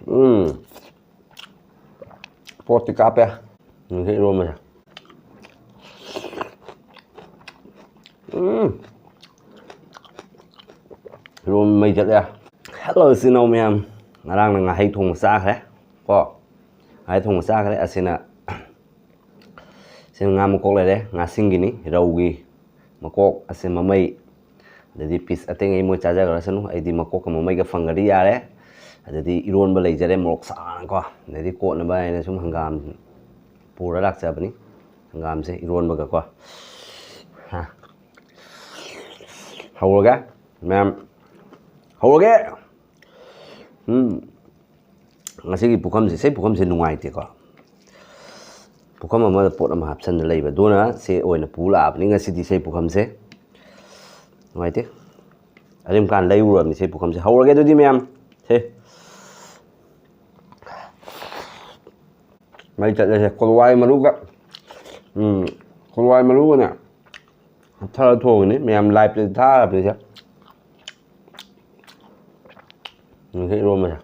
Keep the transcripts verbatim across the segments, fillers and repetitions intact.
ꯎꯝ꯫ ꯄꯣꯠꯇꯤ ꯀꯥꯞꯄꯦ꯫ ꯉꯁꯤ ꯏꯔꯣꯟꯕꯁꯦ꯫ ꯎꯝ꯫ ꯏꯔꯣꯟꯕ ꯃꯩ ꯆꯠꯂꯦ꯫ Hello, ꯏꯆꯤꯟ ꯏꯅꯥꯎ ꯃꯌꯥꯝ꯫ ꯉꯔꯥꯡꯅ ꯉꯥꯍꯩ ꯊꯣꯡꯕ ꯆꯥꯈ꯭ꯔꯦ ꯀꯣ꯫ ꯉꯥꯍꯩ ꯊꯣꯡꯕ ꯆꯥꯈ꯭ꯔꯦ꯫ ꯑꯁꯤꯅ ꯁꯤ ꯉꯥ ꯃꯀꯣꯛ ꯂꯩꯔꯦ, ꯉꯥꯁꯤꯡꯒꯤꯅꯤ, ꯔꯧꯒꯤ ꯃꯀꯣꯛ, ꯑꯁꯤ ꯃꯃꯩ, ꯑꯗꯩꯗꯤ ꯄꯤꯁ ꯑꯇꯩꯉꯩ ꯃꯣꯏ ꯆꯥꯖꯈ꯭ꯔꯁꯅꯨ, ꯑꯩꯗꯤ ꯃꯀꯣꯛꯀ ꯃꯃꯩꯒ ꯐꯪꯒ꯭ꯔꯗꯤ ꯌꯥꯔꯦ꯫ ꯑꯗꯩꯗꯤ ꯏꯔꯣꯟꯕ ꯂꯩꯖꯔꯦ, ꯃꯣꯔꯣꯛ ꯁꯥꯅꯀꯣ, ꯑꯗꯩꯗꯤ ꯀꯣꯠꯅꯕ ꯍꯥꯏꯅ ꯁꯨꯝ ꯍꯪꯒꯥꯝ ꯄꯨꯔ ꯂꯥꯛꯆꯕꯅꯤ, ꯍꯪꯒꯥꯝꯁꯦ ꯏꯔꯣꯟꯕꯒꯀꯣ꯫ ꯍꯥ꯫ ꯍꯧꯔꯒꯦ ꯃꯌꯥꯝ, ꯍꯧꯔꯒꯦ꯫ ꯎꯝ꯫ ꯉꯁꯤꯒꯤ ꯄꯨꯈꯝꯁꯦ, ꯏꯁꯩ ꯄꯨꯈꯝꯁꯦ ꯅꯨꯡꯉꯥꯏꯇꯦꯀꯣ꯫ ꯄꯨꯈꯝ ꯑꯃꯗ ꯄꯣꯠ ꯑꯃ ꯍꯥꯞꯆꯟꯗ ꯂꯩꯕ, ꯑꯗꯨꯅ ꯁꯤ ꯑꯣꯏꯅ ꯄꯨ ꯂꯥꯛꯑꯕꯅꯤ ꯉꯁꯤꯗꯤ ꯏꯁꯩ ꯄꯨꯈꯝꯁꯦ꯫ ꯅꯨꯡꯉꯥꯏꯇꯦ꯫ ꯑꯔꯤꯝꯀꯥꯟ ꯂꯩꯔꯨꯔꯕꯅꯤ ꯏꯁꯩ ꯄꯨꯈꯝꯁꯦ꯫ ꯍꯧꯔꯒꯦ ꯑꯗꯨꯗꯤ ꯃꯌꯥꯝ꯫ ꯁꯦ꯫ ꯃꯩ ꯆꯠꯂꯁꯦ꯫ ꯀꯣꯂꯋꯥꯏ ꯃꯔꯨꯒ, ꯎꯝ, ꯀꯣꯂꯋꯥꯏ ꯃꯔꯨꯒꯅꯦ꯫ ꯍꯥꯞꯊꯔ ꯊꯣꯡꯉꯤꯅꯤ꯫ ꯃꯌꯥꯝ live ꯇꯗꯤ ꯊꯥꯔꯕꯅꯤꯁꯦ꯫ ꯉꯁꯤ ꯏꯔꯣꯟꯕꯁꯦ꯫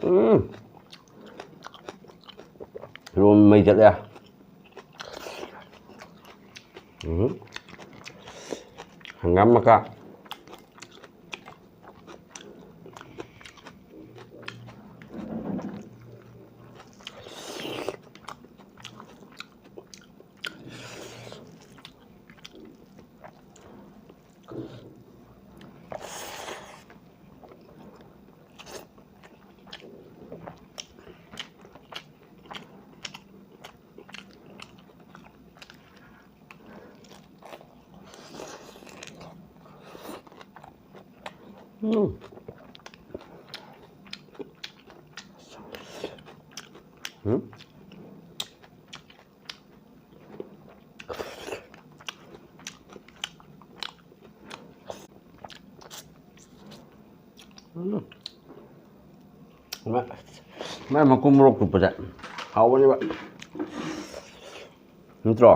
ꯎꯝ꯫ ꯏꯔꯣꯟꯕ ꯃꯩ ꯆꯠꯂꯦ꯫ ꯎꯝ꯫ ꯍꯪꯒꯥꯝ ꯃꯀꯥ꯫ ꯎꯝ꯫ ꯎꯝ꯫ ꯎꯝ꯫ ꯃꯥꯏ ꯃꯀꯨ ꯃꯣꯔꯣꯛ ꯆꯨꯞꯄꯁꯦ ꯍꯥꯎꯕꯅꯦꯕ꯫ ꯅꯠꯇ꯭ꯔꯣ?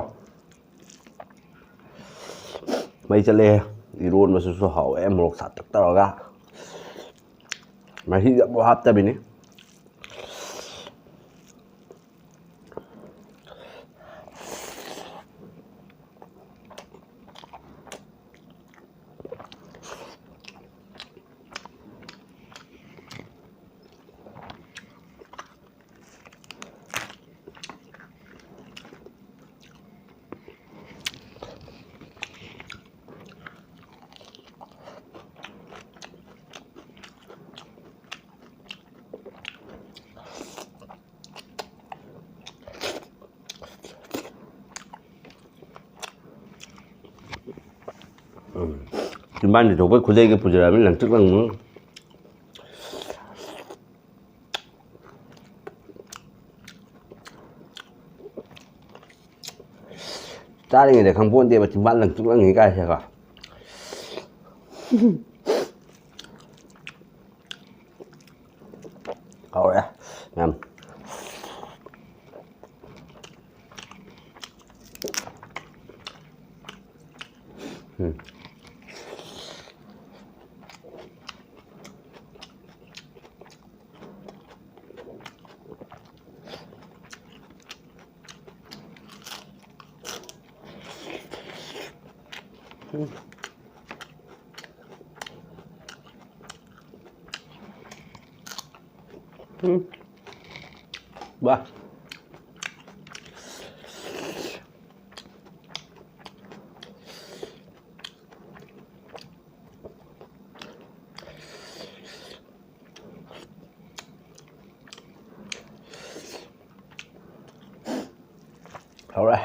ꯃꯩ ꯆꯠꯂꯦ꯫ ꯏꯔꯣꯟꯕꯁꯤꯁꯨ ꯍꯥꯎꯋꯦ, ꯃꯣꯔꯣꯛ ꯁꯥꯇꯛ ꯇꯧꯔꯒ꯫ ꯃꯍꯤꯗꯤ ꯑꯃꯨꯛ ꯍꯥꯞꯇꯕꯤꯅꯤ꯫ ꯎꯝ꯫ ꯆꯤꯝꯕꯥꯟꯁꯤ ꯊꯣꯛꯄꯩ ꯈꯨꯗꯩꯒ ꯄꯨꯖꯔꯛꯑꯕꯅꯤ, ꯂꯪꯇ꯭ꯔꯤꯛ ꯂꯪꯉꯨ꯫ ꯆꯥꯔꯤꯉꯩꯗ ꯈꯪꯄꯣꯟꯇꯦꯕ, ꯆꯤꯝꯕꯥꯟ ꯂꯪꯇ꯭ꯔꯤꯛ ꯂꯪꯉꯤ ꯀꯥꯏꯁꯦꯀꯣ꯫ ꯍꯥꯎꯔꯦ ꯌꯥꯝ꯫ ꯎꯝ꯫ ꯎꯝ꯫ ꯎꯝ꯫ ꯋꯥ꯫ ꯍꯧꯔꯦ꯫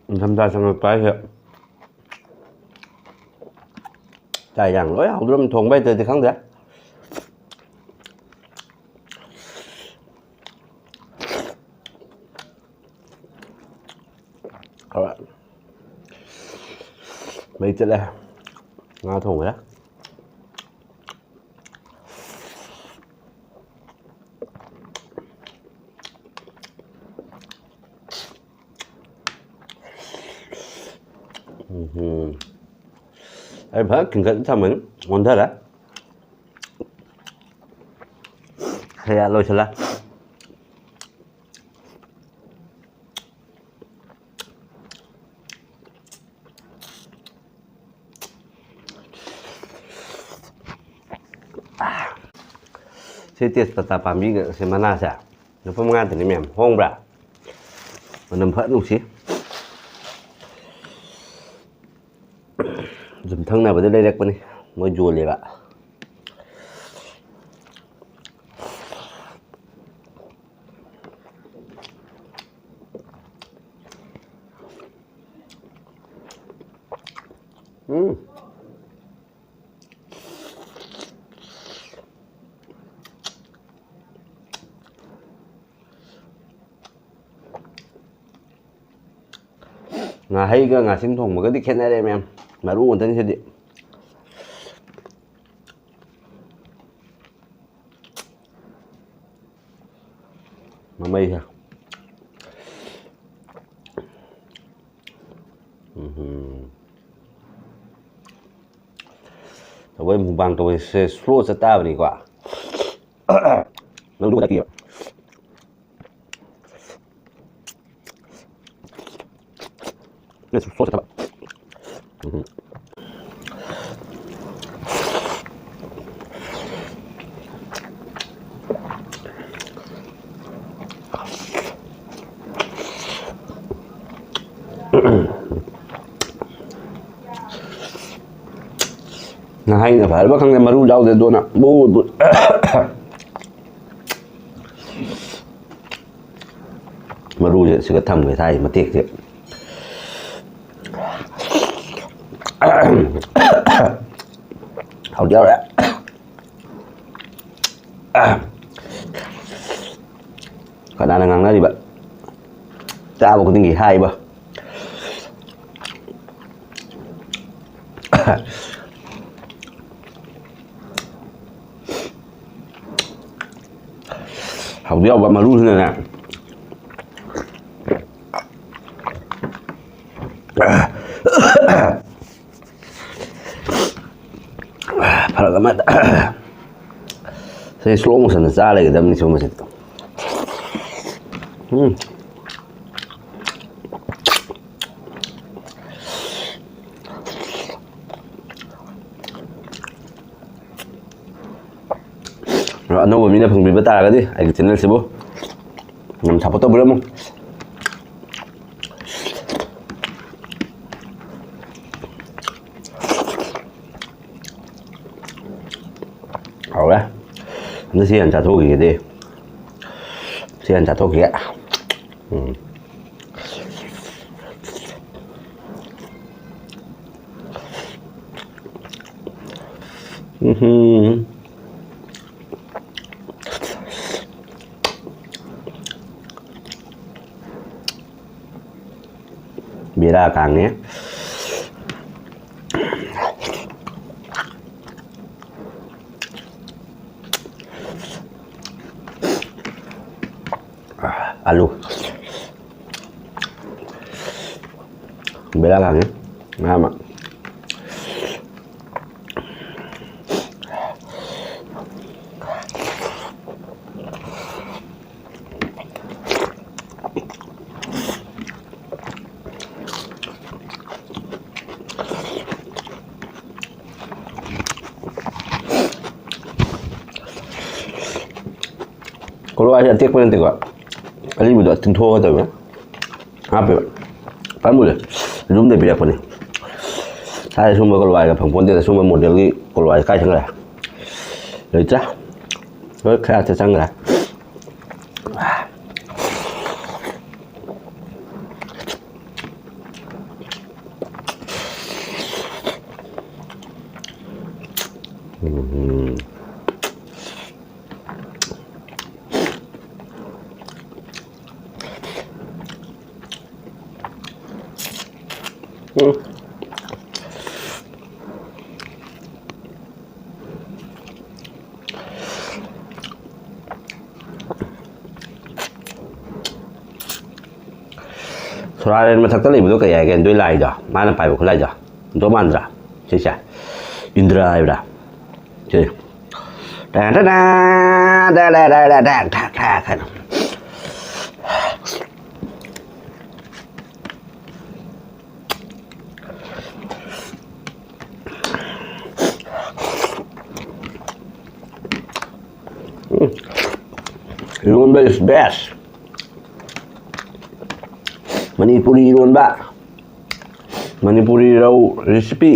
ꯅꯤꯡꯊꯝꯊꯥ ꯆꯪꯉꯛꯄ ꯍꯥꯏꯁꯦ ꯆꯥꯛ ꯏꯟꯖꯥꯡ ꯂꯣꯏ ꯍꯥꯎꯗꯣꯔꯝꯅꯤ, ꯊꯣꯡꯕ ꯍꯩꯇ꯭ꯔꯗꯤ ꯈꯪꯗ꯭ꯔꯦ꯫ ꯍꯣꯏ꯫ ꯃꯩ ꯆꯠꯂꯦ꯫ ꯉꯥ ꯊꯣꯡꯕ ꯌꯥ꯫ ꯎꯝ꯫ ꯑꯩ ꯐꯖꯅ ꯈꯤꯟꯒꯠ ꯊꯝꯃꯅꯤ꯫ ꯑꯣꯟꯊꯔꯦ꯫ ꯀꯌꯥ ꯂꯣꯏꯁꯤꯜꯂꯦ꯫ ꯁꯤ ꯇꯦꯖꯄꯇꯥ ꯄꯥꯝꯕꯤꯒ-, ꯁꯤ ꯃꯅꯥꯁꯦ ꯂꯨꯄꯥ ꯃꯉꯥꯗꯅꯤ ꯃꯌꯥꯝ꯫ ꯍꯣꯡꯕ꯭ꯔꯥ? ꯃꯅꯝ ꯐꯖꯅ ꯅꯨꯡꯁꯤ꯫ ꯌꯨꯝꯊꯪꯅꯕꯗ ꯂꯩꯔꯛꯄꯅꯤ, ꯃꯣꯏ ꯌꯣꯜꯂꯦꯕ꯫ ꯎꯝ꯫ ꯉꯥꯍꯩꯒ ꯉꯥꯁꯤꯡ ꯊꯣꯡꯕꯒꯗꯤ ꯈꯦꯠꯅꯔꯦ ꯃꯌꯥꯝ꯫ ꯃꯔꯨ ꯉꯥꯛꯇꯅꯤ ꯁꯤꯗꯤ꯫ ꯃꯃꯩꯁꯦ꯫ ꯎꯝꯍꯨꯝ꯫ ꯇꯧꯕꯩ mukbang ꯇꯧꯕꯁꯦ slow ꯆꯠ ꯇꯥꯕꯅꯤꯀꯣ꯫ ꯅꯪ ꯑꯗꯨ ꯆꯠꯄꯤꯌꯦꯕ꯫ ꯅꯪ ꯁꯨꯝ slow ꯆꯠꯊꯕ꯫ ꯎꯝ꯫ ꯉꯥꯍꯩꯅ ꯐꯔꯕ ꯈꯪꯗꯦ, ꯃꯔꯨ ꯌꯥꯎꯗꯦ, ꯑꯗꯨꯅ ꯕꯨ ꯕꯨ꯫ ꯃꯔꯨꯁꯦ ꯁꯤꯒ ꯊꯝꯒꯦ, ꯊꯥꯏ ꯃꯇꯦꯛꯁꯦ꯫ ꯍꯥꯎꯗꯤ ꯍꯥꯎꯔꯦ꯫ ꯀꯅꯥꯅ ꯉꯥꯡꯅꯔꯤꯕ? ꯆꯥꯕ ꯈꯨꯗꯤꯡꯒꯤ ꯍꯥꯏꯕ꯫ ꯍꯥꯎꯗꯤ ꯍꯥꯎꯕ ꯃꯔꯨꯁꯤꯅꯅꯦ꯫ ꯃꯔꯛ ꯑꯃꯗ ꯁꯤ slow motionꯗ ꯆꯥ ꯂꯩꯒꯗꯕꯅꯤ ꯁꯤꯒꯨꯝꯕꯁꯤꯗꯤ꯫ ꯎꯝ꯫ ꯑꯅꯧꯕ ꯃꯤꯅ ꯐꯪꯕꯤꯕ ꯇꯥꯔꯒꯗꯤ ꯑꯩꯒꯤ channelꯁꯤꯕꯨ ꯌꯥꯝ support ꯇꯧꯕꯤꯔꯝꯃꯨ꯫ ꯍꯥꯎꯔꯦ꯫ ꯑꯗꯨ ꯁꯤ ꯍꯥꯟꯅ ꯆꯥꯊꯣꯛꯈꯤꯒꯦꯗꯤ꯫ ꯁꯤ ꯍꯥꯟꯅ ꯆꯥꯊꯣꯛꯈꯤꯒꯦ꯫ ꯎꯝ꯫ ꯎꯝꯍꯨꯝ꯫ ꯕꯦꯔꯥ ꯀꯥꯡꯉꯦ꯫ ꯑꯂꯨ꯫ ꯕꯦꯔꯥ ꯀꯥꯡꯉꯦ꯫ ꯉꯥ ꯑꯃ꯫ ꯀꯣꯂꯣ ꯍꯥꯏꯁꯦ ꯑꯇꯦꯛꯄ ꯅꯠꯇꯦꯀꯣ, ꯑꯔꯤꯕꯗꯣ ꯇꯤꯡꯊꯣꯛꯑꯒ ꯇꯧꯕ꯫ ꯍꯥꯞꯄꯦꯕ꯫ ꯄꯥꯝꯃꯨꯔꯦ꯫ ꯌꯨꯝꯗ ꯄꯤꯔꯛꯄꯅꯤ꯫ ꯁ꯭ꯋꯥꯏꯗ ꯁꯨꯝꯕ ꯀꯣꯂꯣ ꯍꯥꯏꯒ ꯐꯪꯄꯣꯟꯇꯦꯗ, ꯁꯨꯝꯕ modelꯒꯤ ꯀꯣꯂꯣ ꯍꯥꯏ ꯀꯥꯏ ꯆꯠꯈ꯭ꯔꯦ? ꯂꯩꯇ꯭ꯔꯦ꯫ ꯍꯣꯏ, ꯈꯔ ꯆꯪꯈ꯭ꯔꯦ꯫ ꯎꯝ꯫ ꯎꯝ꯫ ꯁꯣꯔꯥꯔꯦꯟ ꯃꯊꯛꯇ ꯂꯩꯕꯗꯣ ꯀꯩ ꯍꯥꯏꯒꯦ? ꯅꯣꯏ ꯂꯥꯏꯗꯣ, ꯃꯥꯅ ꯄꯥꯏꯕ ꯈꯨꯠꯂꯥꯏꯗꯣ꯫ ꯑꯗꯣ ꯃꯥꯟꯗ꯭ꯔꯥ? ꯁꯤꯁꯦ ꯏꯟꯗ꯭ꯔ ꯍꯥꯏꯕ꯭ꯔꯥ? ꯁꯦ꯫ ꯇꯥ ꯇꯥ ꯇꯥ, ꯇꯥ ꯇꯥ ꯇꯥ ꯇꯥ ꯇꯥ ꯇꯥ ꯍꯥꯏꯅ꯫ ꯎꯝ꯫ ꯏꯔꯣꯟꯕ is best꯫ ꯃꯅꯤꯄꯨꯔꯤ ꯏꯔꯣꯟꯕ꯫ ꯃꯅꯤꯄꯨꯔꯤ ꯔꯧ recipe꯫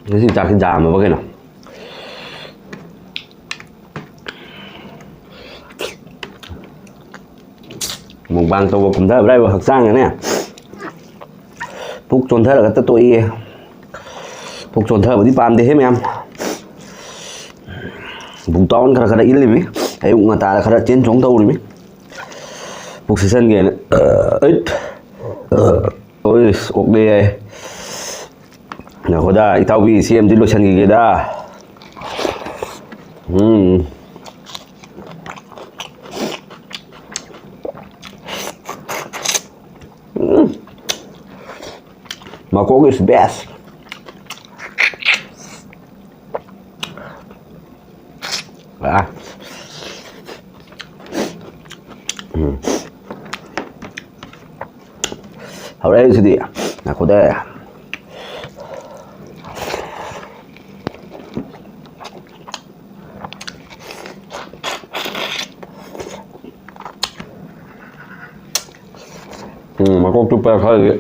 ꯉꯁꯤ ꯆꯥꯛꯁꯤ ꯌꯥꯝꯃꯕ ꯀꯩꯅꯣ? Mukbang ꯇꯧꯕ ꯀꯨꯝꯊꯕ꯭ꯔꯥ ꯍꯥꯏꯕ ꯍꯛꯆꯥꯡꯒꯅꯦ꯫ ꯄꯨꯛ ꯆꯣꯟꯊꯔꯒ ꯇ ꯇꯣꯛꯏꯌꯦ꯫ ꯄꯨꯛ ꯆꯣꯟꯊꯕꯗꯤ ꯄꯥꯝꯗꯦꯍꯦ ꯃꯌꯥꯝ꯫ ꯕꯨꯛ ꯗꯥꯎꯟ ꯈꯔ ꯈꯔ ꯏꯜꯂꯤꯃꯤ꯫ ꯑꯌꯨꯛ ꯉꯟꯇꯥꯗ ꯈꯔ ꯆꯦꯟ ꯆꯣꯡ ꯇꯧꯔꯤꯃꯤ꯫ ꯄꯨꯛ ꯁꯤꯠꯆꯟꯒꯦꯅ꯫ ꯑꯩꯠ꯫ ꯑꯣꯏꯁ, ꯑꯣꯛꯂꯦ ꯌꯥꯏ꯫ ꯉꯥꯏꯈꯣꯗ, ꯏꯇꯥꯎꯕꯤ, ꯁꯤ ꯑꯃꯗꯤ ꯂꯣꯏꯁꯤꯟꯈꯤꯒꯦꯗ꯫ ꯎꯝ꯫ ꯎꯝ꯫ ꯃꯀꯣꯛ is best꯫ ꯑꯥ꯫ ꯎꯝ꯫ ꯍꯧꯔꯛꯏꯁꯤꯗꯤ ꯉꯥꯏꯈꯣꯗ꯫ ꯎꯝ, ꯃꯀꯣꯛ ꯆꯨꯞꯄ ꯈꯔꯗꯤ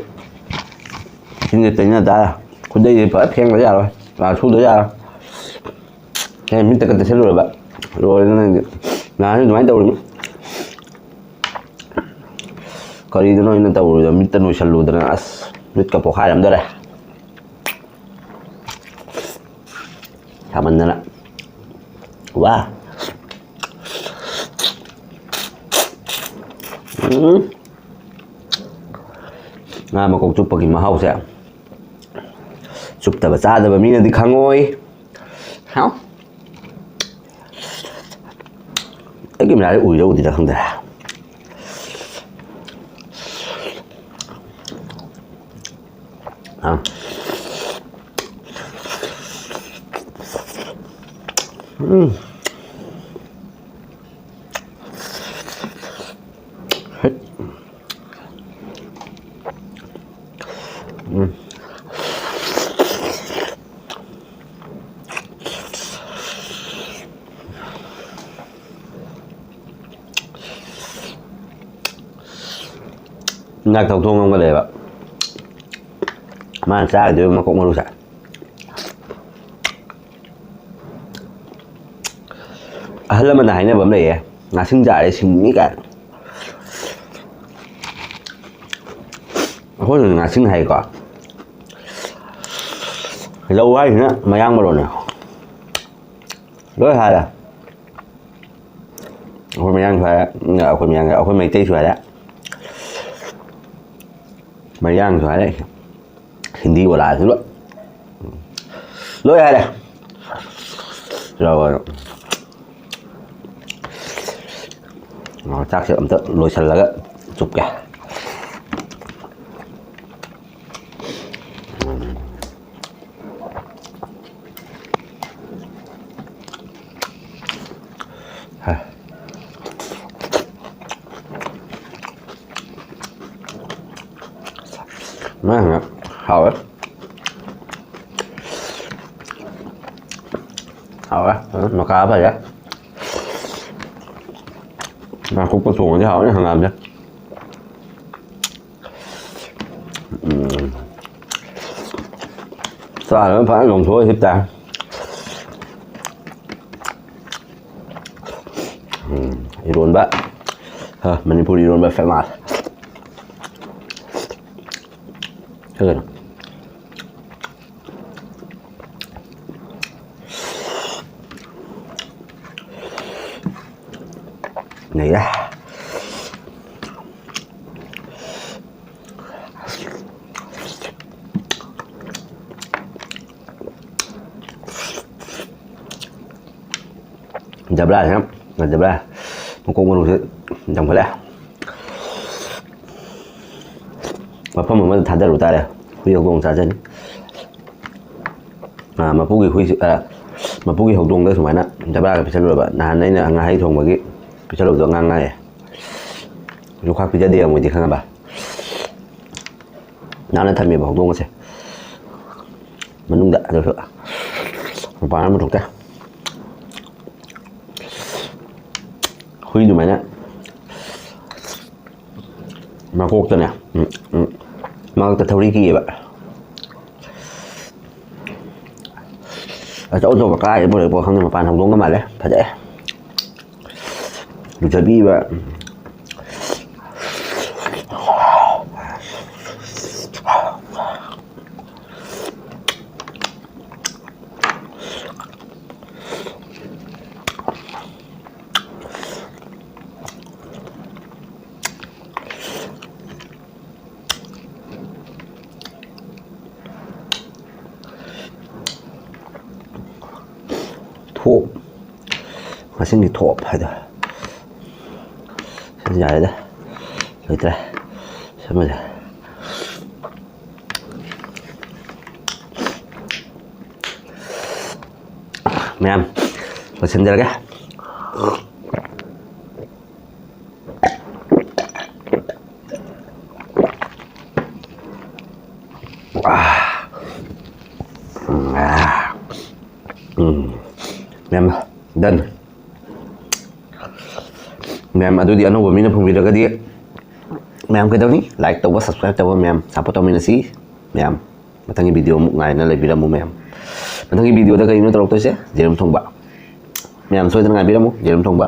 ꯏꯁꯤꯡꯁꯦ ꯇꯩꯅ ꯇꯥꯔꯦ꯫ ꯈꯨꯗꯩꯁꯦ ꯐꯖ ꯐꯦꯡꯗ ꯌꯥꯔꯣꯏ꯫ ꯂꯥꯛ ꯁꯨꯗ ꯌꯥꯔꯣꯏ꯫ ꯑꯩ ꯃꯤꯠꯇ ꯀ ꯇꯩꯁꯜꯂꯨꯔꯕ꯫ ꯂꯣꯏꯔꯦ ꯅꯪꯗꯤ꯫ ꯅꯍꯥꯟꯁꯨ ꯑꯗꯨꯃꯥꯏꯅ ꯇꯧꯔꯤꯅꯤ꯫ ꯀꯔꯤꯗꯅꯣ ꯑꯩꯅ ꯇꯧꯔꯨꯗ ꯃꯤꯠꯇ ꯅꯣꯏꯁꯜꯂꯨꯗꯅ ꯑꯁ ꯃꯤꯠꯀ ꯄꯣꯛꯈꯥꯏꯔꯝꯗꯣꯔꯦ꯫ ꯁꯥꯃꯟꯗꯅ꯫ ꯋꯥ꯫ ꯎꯝ꯫ ꯉꯥ ꯃꯀꯣꯛ ꯆꯨꯞꯄꯒꯤ ꯃꯍꯥꯎꯁꯦ ꯆꯨꯞꯇꯕ ꯆꯥꯗꯕ ꯃꯤꯅꯗꯤ ꯈꯪꯉꯣꯏ꯫ ꯍꯥꯎ꯫ ꯑꯩꯒꯤ ꯃꯌꯥꯏꯗ ꯎꯏꯔ ꯎꯗ꯭ꯔꯤꯔ ꯈꯪꯗꯦ꯫ ꯑꯥ꯫ ꯎꯝ꯫ ꯍꯩꯠ꯫ ꯎꯝ꯫ ꯉꯥ ꯇꯧꯊꯣꯛ ꯉꯝꯒꯗꯣꯏꯕ꯫ ꯃꯥꯅ ꯆꯥꯒꯗꯣꯏꯕ ꯃꯀꯣꯛ ꯃꯔꯨꯁꯦ꯫ ꯑꯍꯜ ꯑꯃꯅ ꯍꯥꯏꯅꯕ ꯑꯃ ꯂꯩꯌꯦ, "ꯉꯥꯁꯤꯡ ꯆꯥꯔꯦ ꯁꯤꯡꯉꯤ" ꯀꯥꯏꯅ꯫ ꯑꯩꯈꯣꯏꯅ ꯉꯥꯁꯤꯡ ꯍꯥꯏꯀꯣ꯫ ꯂꯧ ꯍꯥꯏꯁꯤꯅ ꯃꯌꯥꯡ ꯃꯔꯣꯟꯅꯦ꯫ ꯂꯣꯏ ꯍꯥꯏꯔꯦ꯫ ꯑꯩꯈꯣꯏ ꯃꯌꯥꯡꯁꯨ ꯍꯥꯏꯔꯦ, ꯑꯩꯈꯣꯏ ꯃꯌꯥꯡ, ꯑꯩꯈꯣꯏ ꯃꯩꯇꯩꯁꯨ ꯍꯥꯏꯔꯦ, ꯃꯌꯥꯡꯁꯨ ꯍꯥꯏꯔꯦ, ꯍꯤꯟꯗꯤ ꯑꯣꯂꯥꯁꯨ ꯂꯣꯏ, ꯂꯣꯏ ꯍꯥꯏꯔꯦ꯫ ꯆꯥꯛꯁꯦ ꯑꯝꯇ ꯂꯣꯏꯁꯤꯜꯂꯒ ꯆꯨꯞꯀꯦ꯫ ꯎꯝ, ꯍꯥꯎꯋꯦ꯫ ꯍꯥꯎꯋꯦ꯫ ꯃꯀꯥ ꯐꯖꯩ꯫ ꯉꯥꯀꯨꯞꯀ ꯊꯣꯡꯉꯗꯤ ꯍꯥꯎꯅꯤ ꯍꯪꯒꯥꯝꯁꯦ꯫ ꯎꯝ꯫ ꯆꯥꯅꯕ ꯐꯖꯅ ꯂꯣꯡꯊꯣꯛꯑ ꯍꯤꯞ ꯇꯥꯔꯦ꯫ ꯎꯝ, ꯏꯔꯣꯟꯕ꯫ ꯍ, ꯃꯅꯤꯄꯨꯔꯤ ꯏꯔꯣꯟꯕ ꯐꯦꯃꯥꯁ꯫ ꯀꯩꯅꯣ? ꯅꯩꯔꯦ꯫ ꯖꯕ꯭ꯔꯥꯁꯤꯅ ꯉꯝꯗꯕ꯭ꯔꯥ? ꯃꯀꯣꯛ ꯃꯔꯨꯁꯦ ꯌꯥꯝꯈꯠꯂꯛꯑꯦ꯫ ꯃꯐꯝ ꯑꯃꯗ ꯊꯥꯗꯔꯨ ꯇꯥꯔꯦ꯫ ꯍꯨꯏ ꯍꯧꯗꯣꯡ ꯆꯥꯖꯅꯤ꯫ ꯑꯥ, ꯃꯄꯨꯒꯤ ꯍꯨꯏꯁꯤ, ꯑꯥ, ꯃꯄꯨꯒꯤ ꯍꯧꯗꯣꯡꯗ ꯁꯨꯃꯥꯏꯅ ꯖꯕ꯭ꯔꯥꯒ ꯄꯤꯁꯜꯂꯨꯔꯕ꯫ ꯅꯍꯥꯟ ꯑꯩꯅ ꯉꯥꯍꯩ ꯊꯣꯡꯕꯒꯤ ꯄꯤꯁꯜꯂꯨꯕꯗꯣ ꯉꯥꯡ ꯉꯥꯏꯌꯦ꯫ ꯂꯨꯈꯥꯛ ꯄꯤꯖꯗꯦ ꯃꯣꯏꯗꯤ, ꯈꯪꯉꯕ? ꯅꯥꯟꯅ ꯊꯝꯃꯦꯕ ꯍꯧꯗꯣꯡ ꯑꯁꯦ ꯃꯅꯨꯡꯗ꯫ ꯑꯗꯨꯁꯨ ꯃꯄꯥꯟ ꯑꯃ ꯄꯨꯊꯣꯛꯇꯦ꯫ ꯍꯨꯏ ꯑꯗꯨꯃꯥꯏꯅ ꯃꯀꯣꯛꯇꯅꯦ, ꯎꯝ, ꯎꯝ, ꯃꯉꯛꯇ ꯊꯧꯔꯤ ꯀꯤꯑꯕ꯫ ꯑꯆꯧ ꯑꯆꯧꯕ ꯀꯥꯏꯗ ꯄꯨꯔꯛꯄ ꯈꯪꯗꯦ, ꯃꯄꯥꯟ ꯍꯧꯗꯣꯡꯒ ꯃꯥꯜꯂꯦ, ꯐꯖꯩ꯫ ꯂꯨꯖꯕꯤꯕ꯫ ꯊꯣꯞ꯫ ꯉꯁꯤꯒꯤ ꯊꯣꯞ ꯍꯥꯏꯗꯣ꯫ ꯁꯤ ꯌꯥꯔꯦꯗ꯫ ꯂꯣꯏꯇ꯭ꯔꯦ꯫ ꯁꯤꯃꯗꯤ꯫ ꯃꯌꯥꯝ, ꯂꯣꯏꯁꯤꯟꯖꯔꯒꯦ꯫ ꯎꯝ, ꯃꯌꯥꯝ, done꯫ ꯃꯌꯥꯝ, ꯑꯗꯨꯗꯤ ꯑꯅꯧꯕ ꯃꯤꯅ ꯐꯪꯕꯤꯔꯒꯗꯤ, ꯃꯌꯥꯝ ꯀꯩꯗꯧꯅꯤ? Like ꯇꯧꯕ, subscribe ꯇꯧꯕ, ꯃꯌꯥꯝ support ꯇꯧꯃꯤꯟꯅꯁꯤ꯫ ꯃꯌꯥꯝ, ꯃꯊꯪꯒꯤ video ꯑꯃꯨꯛ ꯉꯥꯏꯅ ꯂꯩꯕꯤꯔꯝꯃꯨ ꯃꯌꯥꯝ꯫ ꯃꯊꯪꯒꯤ video ꯗ ꯀꯔꯤꯅꯣ ꯇꯧꯔꯛꯇꯣꯏꯁꯦ? ꯌꯦꯔꯨꯝ ꯊꯣꯡꯕ꯫ ꯃꯌꯥꯝ ꯁꯣꯏꯗꯅ ꯉꯥꯏꯕꯤꯔꯝꯃꯨ, ꯌꯦꯔꯨꯝ ꯊꯣꯡꯕ꯫